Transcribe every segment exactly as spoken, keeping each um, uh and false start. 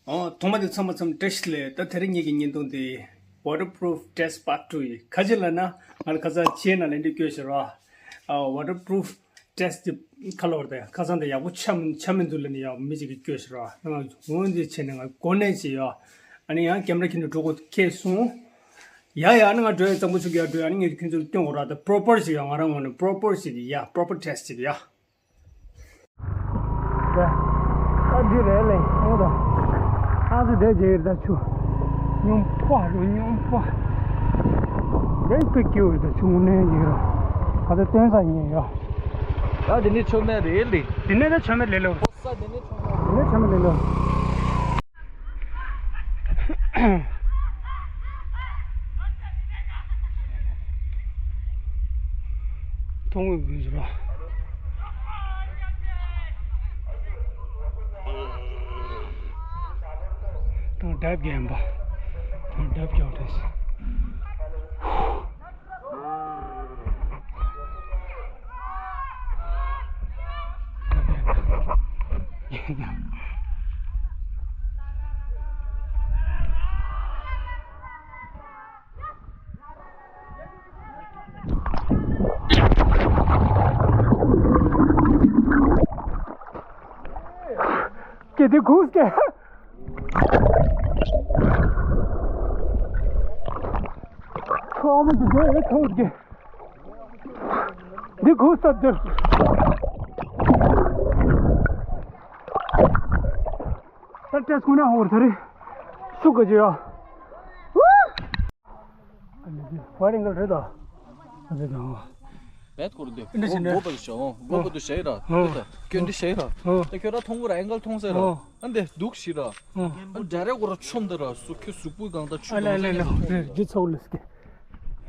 ཨོ། ཐོག་མ་དེ་ཚང་མ་ཚང་མ་བཀྲ་ཤིས་བདེ་ལེགས། ད་དེ་རིང་ངེད་ཀྱི་བརྙན་ཐུང་དེ་Waterproof Test Part Two ཡིན། ག་ཅི་ལབ་ན། ང་ལ་ཁ་སང་ཁྱེད་ནང་ལ་འདི་སྐྱོ་ཞེ་རོ། ཨ། Waterproof Test དེ་ཁ་ལོར་དེ་ཁ་སང་དེ་ཡག་པོ་ཆགས་མི་ཆགས་མི་འདུག་ལབ་ནས་ཡང་མི་གཅིག་གིས་སྐྱོ་ཞེ་རོ། ང་འོན་ཏེ་བྱས་ནས་ང་གོ་གནས་ཅིག་ཡོད། ཨ་ནི་ཡང་ཀེམ་ར་ཁྱེད་ནས་འགྲོ་དགོས་ཁེལ་སོང་། ཡ་ཡ། ཨ་ནི་ང་འགྲོ་ཡ་གཙང་པོ་ཆུ་རྒྱག་འགྲོ་ཡ། ཨ་ནི་ངས་ཁྱེད་ཚོར་སྟོན་དགོས་ར། ད་པྲོ་པར་ཞིག་ཡ། ང་རང་ངོས་ནས་པྲོ་པར་ཞིག་ཡ། པྲོ་པར་ཊེ་སི་ཊི་ཞིག་ཡ། ད་འདི་རེད་ལེ། ཨོ་ད། ཨ་ཙི་དེ་རྗེས་ད་ཆུ། སྙོམས་པོ་རུ་སྙོམས་པོ། རེད་ཀི་ཀིའུ་ད་ཆུ་ངུ་ནས་ཡིན་ར། ཨ་ད་སྟོན་ས་ཡིན་ཡ། ད་འདི་ནི་ཆུ་མེད་རེད་ལེ། འདི་ནས་ད་ཆུ་མེད་ལེ་ལོ། འདི་ནས་ཆུ་མེད་ལེ་ལོ། མཐོང་གི་མི་འདུག་ར། དང་། རྡབ་རྒན་པ། དང་། རྡབ་སྐྱོག་རེད། སྐད་དེ་གུག་སྐད། ཁོ་མོ་དེ་དེ་ཐོག་གི། འདི་གུག་སྟབས་དེ། ད་ཏྲེས་ཁོ་ན་ཧོར་ཐ་རི། ཤུགས་ག་ཅི་ཡོད། ཝའི་རིང་ག་རེད་ད། རེད་ད། བེད་སྐོར་འདི། འདི་ཞིག་ནས། མགོ་བོ་ཞོ། མགོ་བོ་དུ་ཞེ་ར། ཨོ། འདི་ད་སྐྱོན་འདི་ཞེ་ར། ཨོ། ད་ཁྱོད་ར་མཐོང་གི་ར། ཨེང་གལ་མཐོང་ཟེར་ར། ཨོ། ཨ་འདི་འདུག་ཞེ་ར། ཨོ། ཨ་འདྲ་རེ་གོ་ར་ཆོམ་འདི་ར། སུ་ཁྱོད་གཟུགས་པོའི་སྒང་ད་ཆུ། ཨ་ལེ་ལེ་ལེ། འདི་ཚོགས་ལ་སྐྱེ།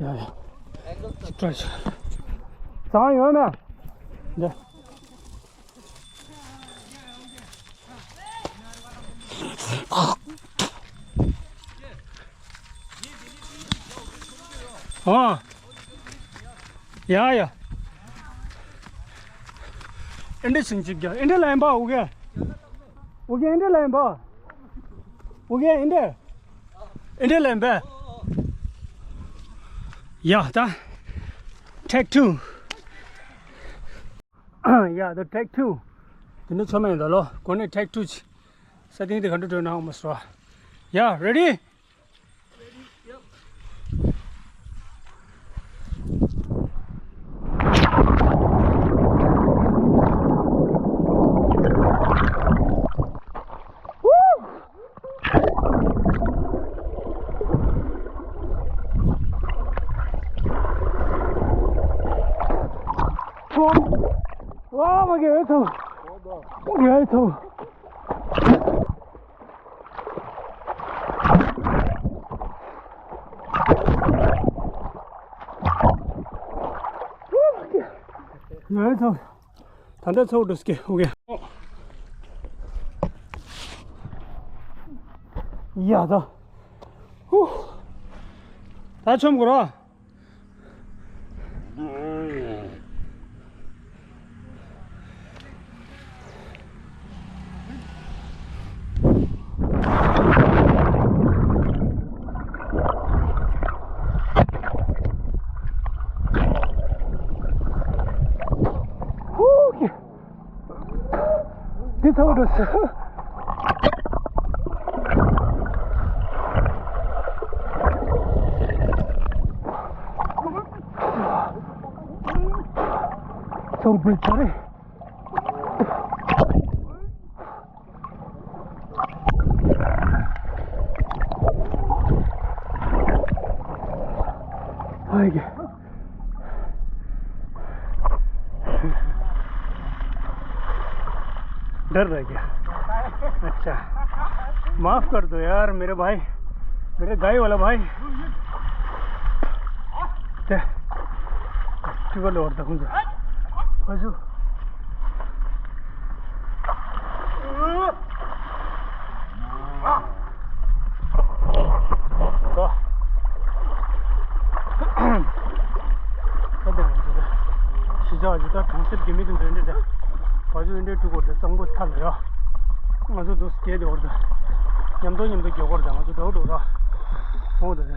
ཡ་ཡ། ཅི་ཏྲ་ཞིག་ཙང་ཡོད་ན། འདི། ཨ། ཡ་ཡ། ཨེ་འདྲ་ཞིག་ཅིག་རྒྱག་ཨེ་འདྲ་ལན་པ་འུ་གེ། འུ་གེ་ཨེ་འདྲ་ལན་པ། འུ་གེ་ཨེ་འདྲ། ཨེ་འདྲ་ལན་པ། ཡ་ད། Take two། ཡ་ད་take two། དེ་ནི་ཆོ་མེད་ད་ལོ། གོ་ནས་take two ཅི། ས་སྟེང་དེ་ག་འདྲ་འགྲོ་ན་ཧ་མ་སོ། ཡ་ready། ཨོ་མ་གི་ཨེ་ཐོ། ཨེ་ཐོ། ཨེ་ཐོ། ད་ལྟ་ཚོགས་འགྲོ་སྐྱེ་ཨོ་ཀེ། ཡ་ད། ཧུ། ད་ཆོམ་གོ་ར། འདི་ཚ་བོ་འགྲོ་སྲིད། ཚོང་པའི་ཚ་རེད། ཨ་ཡེ། डर रह गया। अच्छा। माफ कर दो यार मेरे भाई, मेरे गाय वाला भाई। ते। ट्यूबवेल और तक। གཞིས་ཆགས་ཀྱི་ད་གྲོང་གསེབ་ཀྱི་མི་དེ་འདྲ་འདྲ། བ་ཅུ་འདྲ་འགྲོ་དགོས་རེད། གཙང་པོ་ཐ་ལ་ཡ། ང་ཚོ་འདུག་སྐྱེས་དེ་བར་དུ། མཉམ་དུ་མཉམ་དུ་མགྱོགས་པོར་དང་ང་ཚོ་འགྲོ་འགྲོ་ར། འོང་དེ་རེད།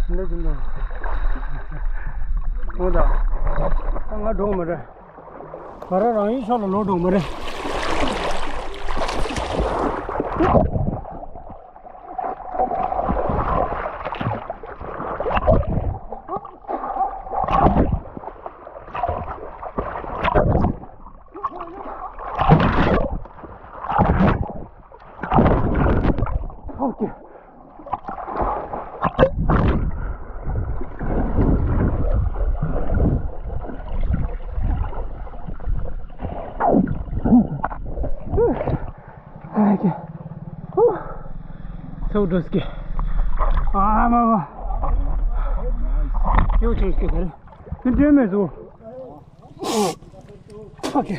ཡ། འདི་ཅི་འདུག་འོང་ད། ད་ང་འགྲོ་མི་རེད། ང་རང་རང་ཡུལ་ཕྱོགས་ལ་ལོག་འགྲོ་མི་རེད། ཨོ་ཀེ། ཨ་ཀེ། ཧུ། སོ་འགྲོ་སྐྱེ། ཨ་མ་མ། ཡོ་ཆུང་སྐྱེ་ག་རེ། ནི་འདྲེ་མེད་སོ། ཨོ་ཀེ།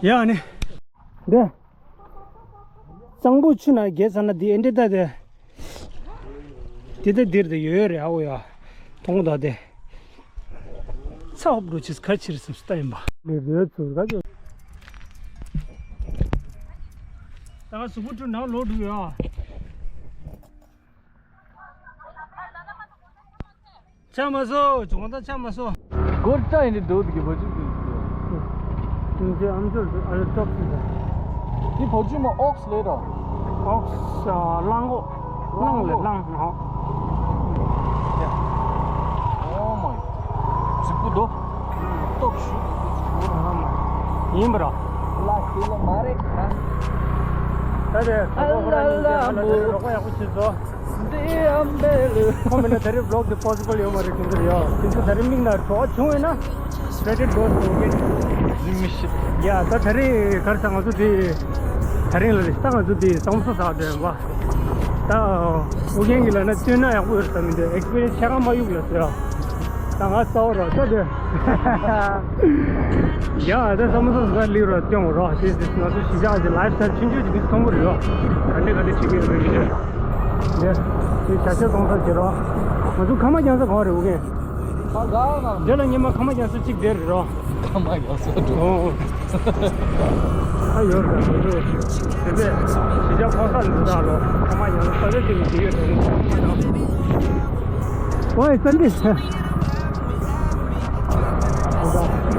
ཡ་ནི། འདི། གཙང་པོ་ཆུ་ནང་རྒྱལ་ཚ་ན་འདི་ཨེ་འདྲེ་ད་དེ། དེ་ད་འདིར་དེ་ཡོད་རེད་ཨ་འོ་ཡ། མཐོང་ད་དེ། ཚ་ཧོབ་འགྲོ་ཆེས་ཁ་ཕྱིར་སུབ་སྟ་ཡིན་པ། མི་རེད་ཚུར་ག་ཅོ། ད་ག་སུ་བུ་ཀྲུ་ནང་ལོག་འགྲོ་ཡ། ཆ་མ་སོ། ཇོང་ད་ཆ་མ་སོ། སྒོར་ཏྲ་ཡིན་ནི་འདུག་གི་བོ་ཅུ་དུ། དུང་ཅེ་ཨམ་ཅོར་དུ་ཨ་ལ་ཏོག་སི་ད། འདི་བོ་ཅུ་མ་ཨོགས་ལེ་ར། ཨོགས་གླང་གོག་གླང་ལེ་གླང་ཧོ། ཨོ་མའི། ཟིག་པོ་དོ། ཏོག་ཞུ། ཡིན་པ་ར། ལ་ཤེས་ལ་མ་རེད་ད། ད་དེ་ད་གོ་ཁོ་ར་ཉིན་ཅེ་ཧ་ལ་ད་རོགས་པ་ཡག་པོ་བྱེད་སོ། ཁོ་མེད་ན་ད་རེས་བློག་དེ་པོ་སི་བལ་ཡོད་མ་རེད་དེ་ཚོ་ཡོད། དེ་ཚོ་ད་རེས་མིག་ན་བྲོ་བ་བྱུང་ཡོད་ན་ཀྲེ་ཌིཊ་དགོས་སོང་གི། ཡ་ད་ད་རེས་གར་ས་ང་ཚོ་དེ་ད་རིང་ལ་རེད་ད་ང་ཚོ་དེ་སམ་མོ་ས་ཟ་བསྡད་པ། ད་ཨོ་རྒྱན་གྱི་ལ་ན་སྟོན་ན་ཡག་པོ་ཡོད་ས་མི་འདུག་ཨེག་སི་པི་རི་ཡན་སི་ཆ་ག་མ་གཡུག་ལ་ཟེར་ཡ། ད་ང་ས་འོ་ར་ད་དེ། ཡ་ད་སམ་མོ་ས་ཟ་ལི་ར་སྐྱོང་ར་དེ་དེ་ང་ཚོ་གཞིས་ཆགས་ཀྱི་ལའིཕ་སི་ཊལ་ཆུང་ཆུང་ཅིག་གི་མཐོང་གི་རེད་ཡ། ག་འདྲ་ག་འདྲ་བྱེད་ཀྱི་ཡོད་རེད། འདི། འདི་བྱ་བྱེད་གཏོང་ས་བྱེད་རོགས། ང་ཚོ་ཁ་མ་རྒྱང་ས་གང་རེད་འུ་གན། ཁ་ག་ང་། འདི་ལ་ཉི་མ་ཁ་མ་རྒྱང་ས་གཅིག་བསྡད་རེད་རོགས། ཁ་མ་རྒྱང་ས་འགྲོ། ཨོ། ཨ་ཡོད་རེད་ང་ཚོ། དེ་ཚེ། གཞིས་ཆགས་ཁོང་ས་འདི་དག་ལོ། ཁ་མ་རྒྱང་ས་ས་ཆ་གཅིག་ནས་བྱེད་ཡོད་རེད། ཨོ་ཡ་ས་འདི།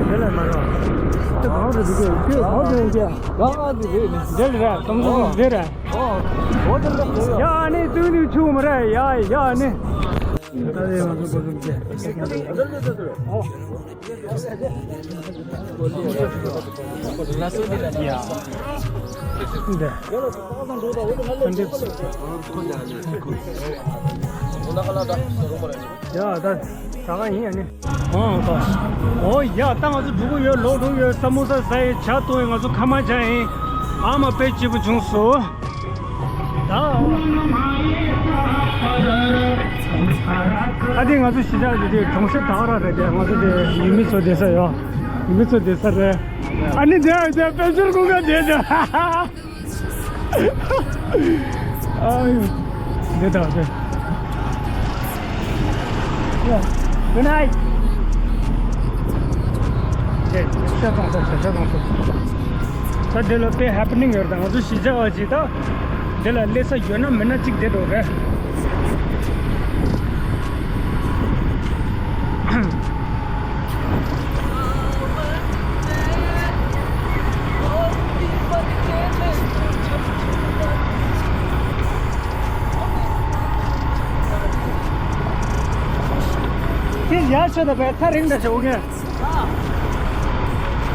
འདི་ལ་མ་རོགས། དེ་གང་རེད་འདི་གས་ཁྱོད་གང་དུ་ཡོང་གི། ག་ག་འདི་རེད་ནི། འདི་ལ་རེད་སམ་སོང་འདི་རེད། ཡ་ནི་ཏུ་ནི་ཆུ་མ་རེད་ཡ་ཡ་ནི། ད་རེད་ང་ཚོ་གོ་ཚུགས་ཏེ། འདི། ཡ་ད་ད་ག་ཡིན་ཡ་ནི། ཨོ་ད། ཨོ་ཡ་ད་ང་ཚོ་འགྲོ་གི་ཡོད་ལོག་འགྲོ་གི་ཡོད་སམ་མོ་ས་ཟ་ཡི་ཇ་བཏུང་ཡི་ང་ཚོ་ཁ་མ་ཇ་ཡིན། ཨ་མ་དཔེ་སྐྱིད་པོ་བྱུང་སོང་། ད། ཨ་དེ་ང་ཚོ་གཞིས་ཆགས་ཀྱི་དེ་གྲོང་གསེབ་ད་ག་ར་རེད་དེ་ང་ཚོ་དེ་ཡུལ་མི་ཚོ་བསྡད་ས་ཡོད། ཡུལ་མི་ཚོ་བསྡད་ས་རེད། ཨ་ནི་དེ་དེ་དཔལ་འབྱོར་ཀུན་དགའ་བསྡད་དེ། ཨ་ཡོ། འདི་དང་འདི། ཡ། Good night. ཡ། ཤ་ཚོང་ས་ཤ་ཚོང་ས། ད་འདི་ལ་དཔེ་ཧེ་པི་ནིང་ཡོད་རེད་ད་ང་ཚོ་གཞིས་ཆགས་པ་ཅིག་ད། འདི་ལ་སླེབས་ས་ཡོད་ན་མེད་ན་གཅིག་བསྡད་འགྲོ་རེད། དེ་ཡར་ཤོག་ད་བས་ཐག་རིང་འདྲ་ཞིག་འོ་ངས།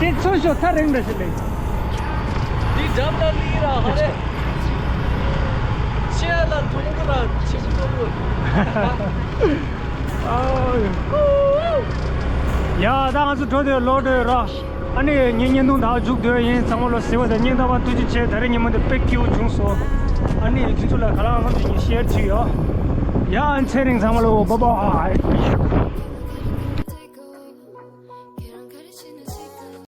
དེ་ཚུར་ཤོག་ཐག་རིང་འདྲ་ཞིག་ལེགས། འདི་འགྲམ་ན་ལི་ར་ཧ་རེ། ཆེ་ལ་ཐུང་གུ་ར་ཆེ་གུ་ཐུང་གུ། ཡ་ད་ང་ཚོ་འགྲོ་འདོད་ལོག་འདོད་ར། ཨ་ནི་ངའི་བརྙན་ཐུང་ད་མཇུག་བསྡུས་ཡིན། ཚང་མ་ལོ་གཟིགས་པ་དང་སྙིང་ཐག་པ་ཐུགས་རྗེ་ཆེ། ད་རེས་ཉིན་མོ་འདི་དཔེ་སྐྱིད་པོ་བྱུང་སོང་། ཨ་ནི་ཁྱེད་ཚོ་ལ་ག་ལ་ཧང་ཞིག་ཤེར་བྱེད་ཡོད། ཡ་ཨ་ཚེ་རིང་ཚང་མ་ལོ་བ་བ།